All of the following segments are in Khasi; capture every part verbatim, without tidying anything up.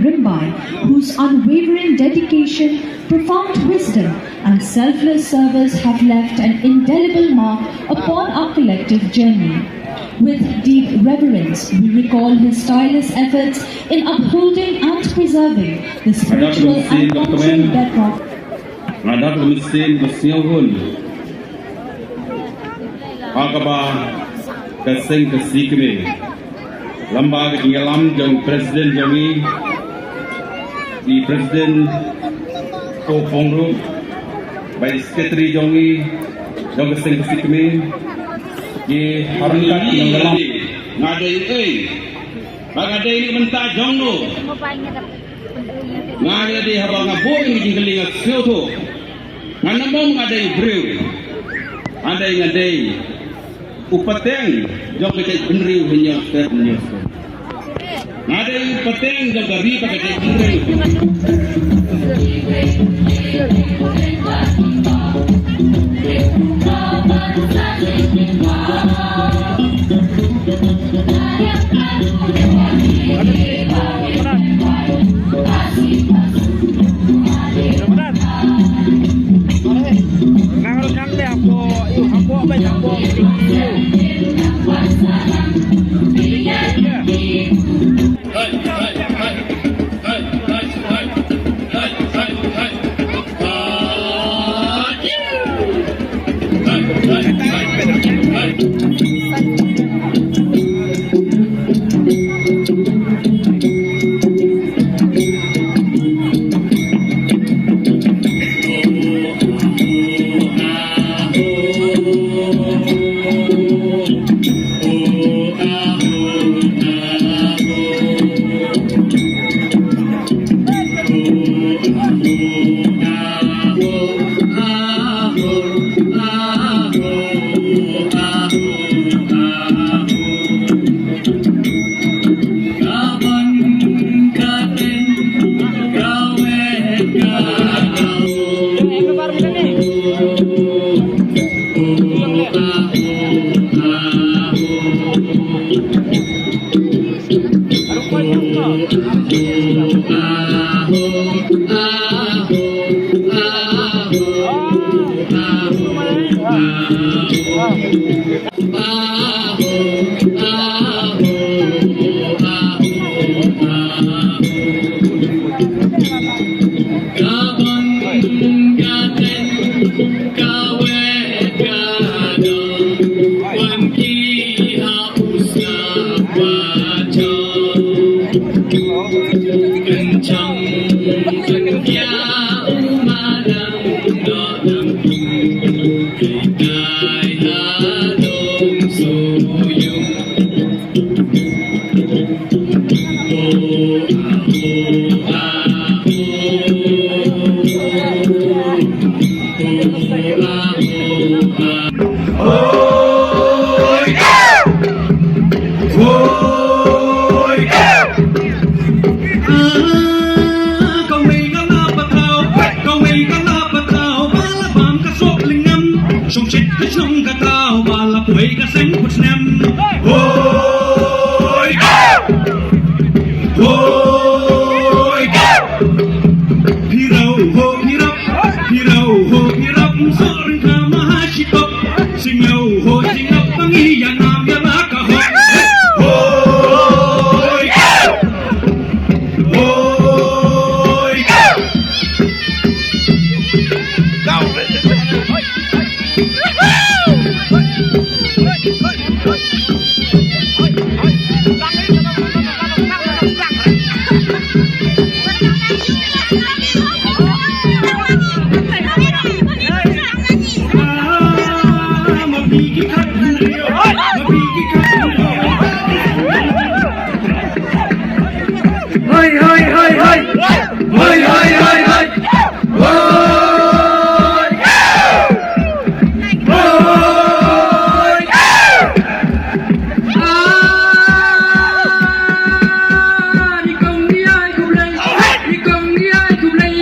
Rimbai, whose unwavering dedication, profound wisdom, and selfless service have left an indelible mark upon our collective journey. With deep reverence, we recall his tireless efforts in upholding and preserving the spiritual and cultural bedrock. Nga dak mynsiem ba sngewhun ha kaba ka seng ka si kmie, lem bad ka jingïalam jong president jong ngi, i president Ko Pong ruh, bad i secretary jong ngi jong ka seng ka si kmie, ki harum kat ki nongïalam. Nga dei ei, ba nga dei ni mynta jong no. Nga ïa dei haba nga buh ïa ka jingkylli nga sngewthuh. Nga nang ong nga dei briew. Nga dei, nga dei u pateng jong ka jaitbynriew Hynñiewtrep Hynñiewtrep. Nga dei u pateng jong ka ri bad ka jaitbynriew. Kawei ka la patau, kawei ka la patau, ba la bam ka sop lengam. Shong shit ka shong ka tau, ba la poi ka seng put snem. Hoi! Hoi! Hirau ho hirap, hirau ho hirap, so ring ka ma ha shi pop. Sing yau ho sing up, pang i ya nam ya la ka ho. Hoi! Hoi! Hoi, hoi, hoi, hoi. Hoi, hoi, hoi, hoi. Hoi. Hoi. Ah, ni kong ni ai ku blei. Ni kong ni ai ku blei.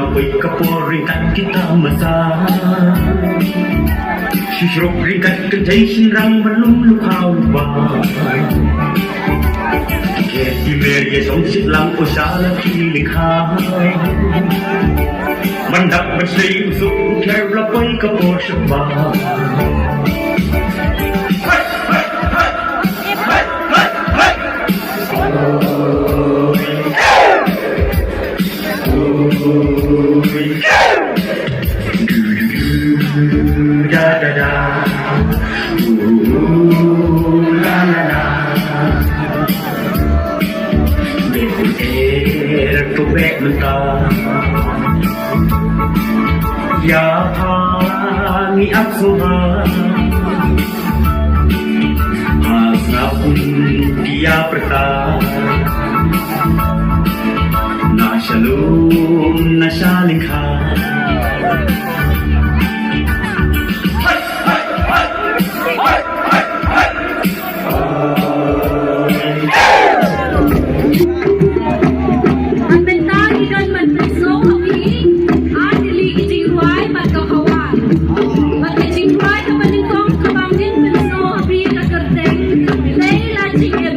Poi ka por ryngkat kita masa. Shishrok ryngkat ka jai shynrang ban lum lukhaw lukba. Ki mer ïa shong shit lang u sha la ki likha. Ban dap ban sei u suk u kher la poi ka por shaba. Da, da, da. Ooh, la, la, la. Dei u er to bek mynta. Ïa pha ngi ap sngewbha. Sngap ïa pyrta. Na sha lum na sha lyngkha. Mynta ngi don ban pynsngew ïa phi ar tylli ki jingrwai bad ka khawar. Bad ka jingrwai kaba nyngkong kaba ngin pynsngew ïa phi ka kyrteng Dei La Jingim.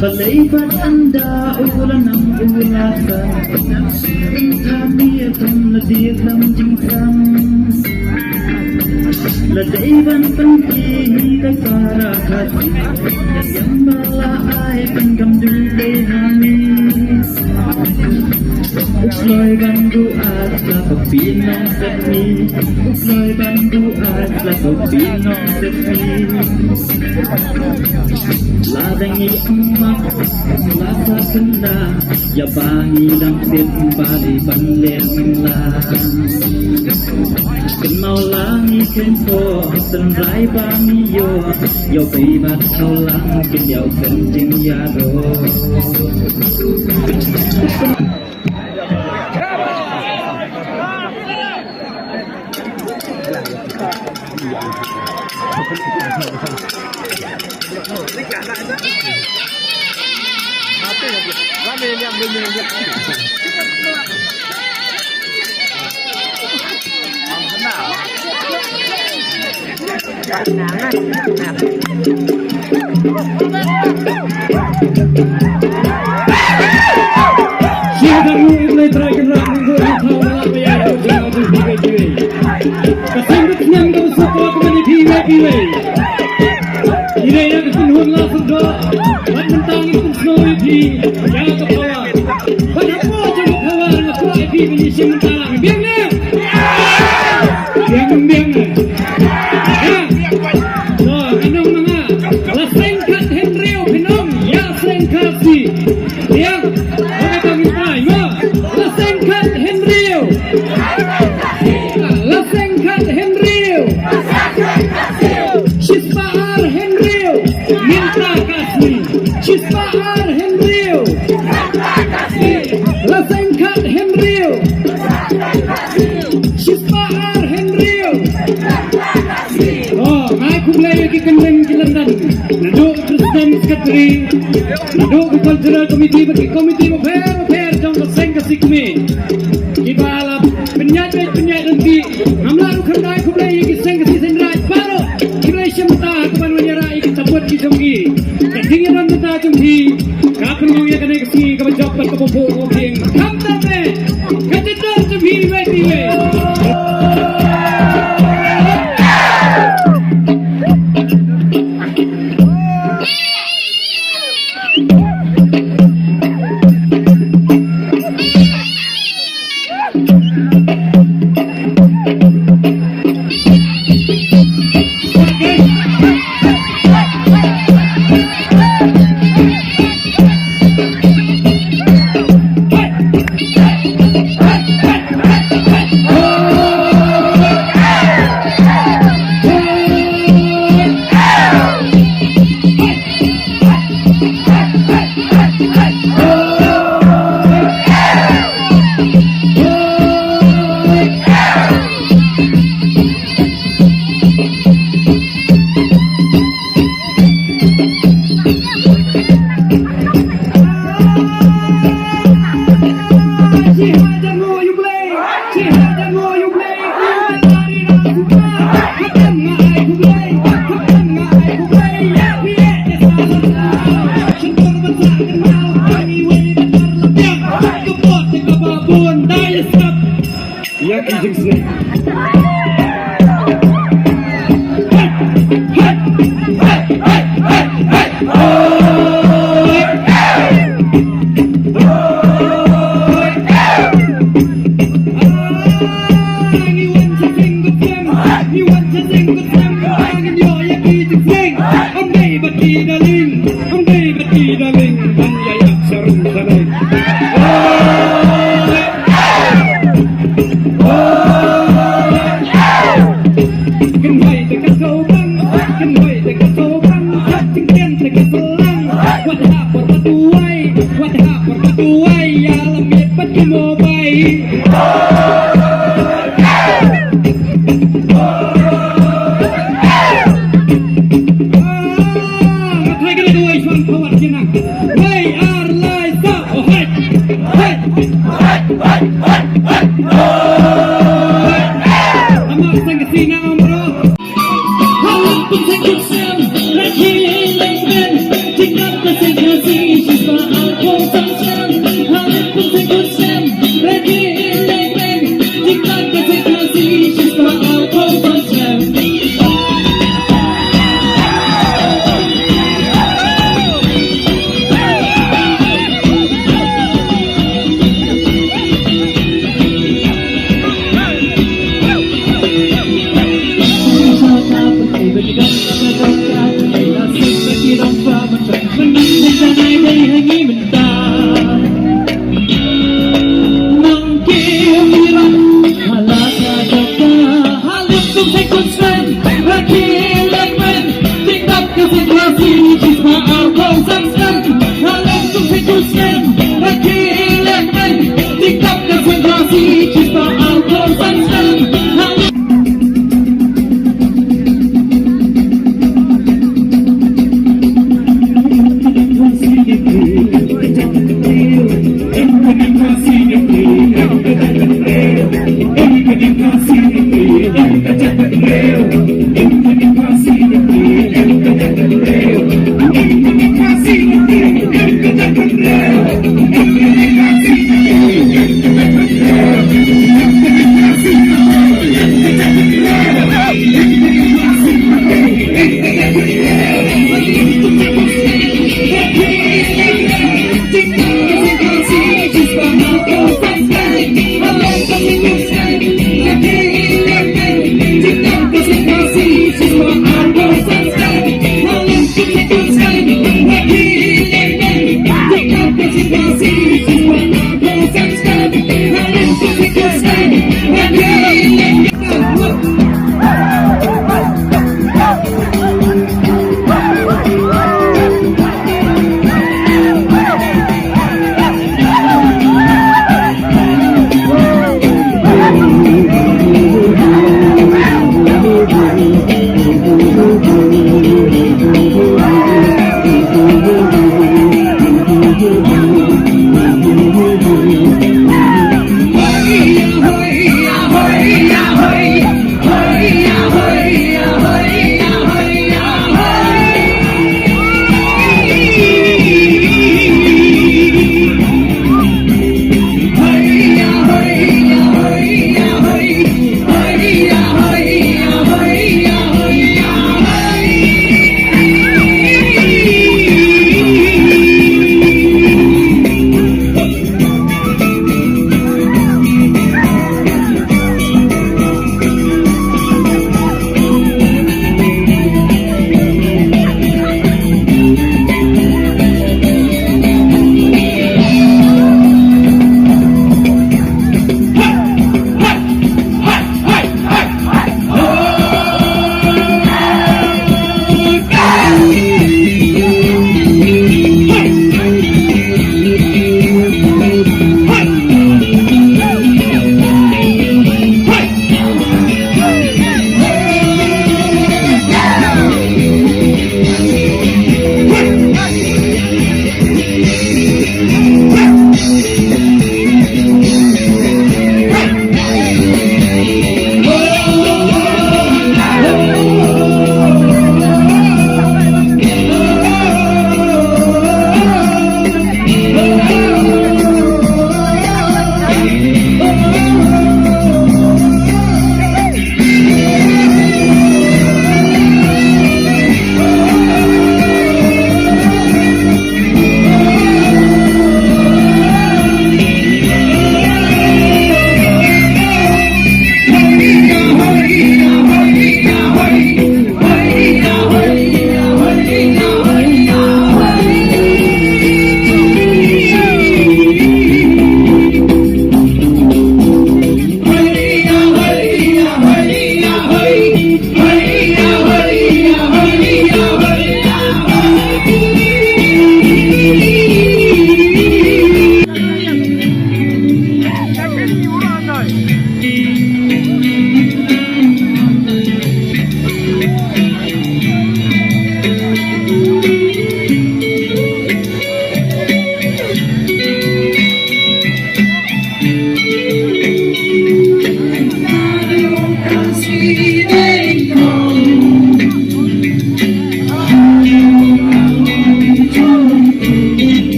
Balei pat ynda u la nam u la san, ynda mi ïa tam la diak lam jingsam. La dei ban pynki hi da para Khasi, ïa ba la ai pynkam duh dei ha mi. U kloi ban duh at la pynpin nong set mi. U kloi ban duh at la pynpin nong set mi. La dang ïa mak la sa kynda ïa ba ngi dang tip ba dei ban leh mynta. Kynmaw la ngi kynpoh tynrai ba ngi ïoh ïoh bei bad khawlang kin ïoh kynjing ïa ro. Ka seng ka snem ka ba suk ka ba ka mane phi wei phi wei. Ïa ka kynhun la suk doh. Wat mynta ngi pynsngew ïa phi ïa ka power. Wat hapoh jong ka power nga kwah ïa phi ban ïashim bynta lang. Biang ne? Biang, biang ne? Ha? To, ngan ong ma nga. La seng khat hynriew phin ong ïa seng Khasi. Biang. Ong ïa ka ngi trai mo. La seng khat hynriew. La seng khat hynriew. Shispah ar hynriew. Mynta ka sngi. Shispah ar hynriew. La seng khat hynriew. Shispah ar hynriew. Oh, ai khublei ïa ki kyndon ki lyndon. Naduh president, secretary, naduh ki cultural committee bad ki committee bapher bapher jong ka seng Khasi kmie. Kiba la pynïaid beit pynïaid ryntih. Ngam lah ruh khyndai khublei ïa ki seng Khasi Seiñraij baroh kiba la shim bynta ha kaban wan ïarap ïa ki tabuit ki jong ki. Ka jingïadon bynta jong phi ka pynlong ïa kane ka sngi kaba jop bad kaba phuh kaba phieng. Khamtam eh. Ka jingdon jong phi iwei pa iwei. Ïa ki jingsneng. Kynhoi te ka sawdong, kynhoi te ka sawdong, jingkren te ka sawdong. Wat hap por patuwai, wat hap por patuwai, ïa la miet pat ki mobile. Ah, nga tharai ka la duwai shwa pawat kina. Wei ar lai sa, oh hai, hai.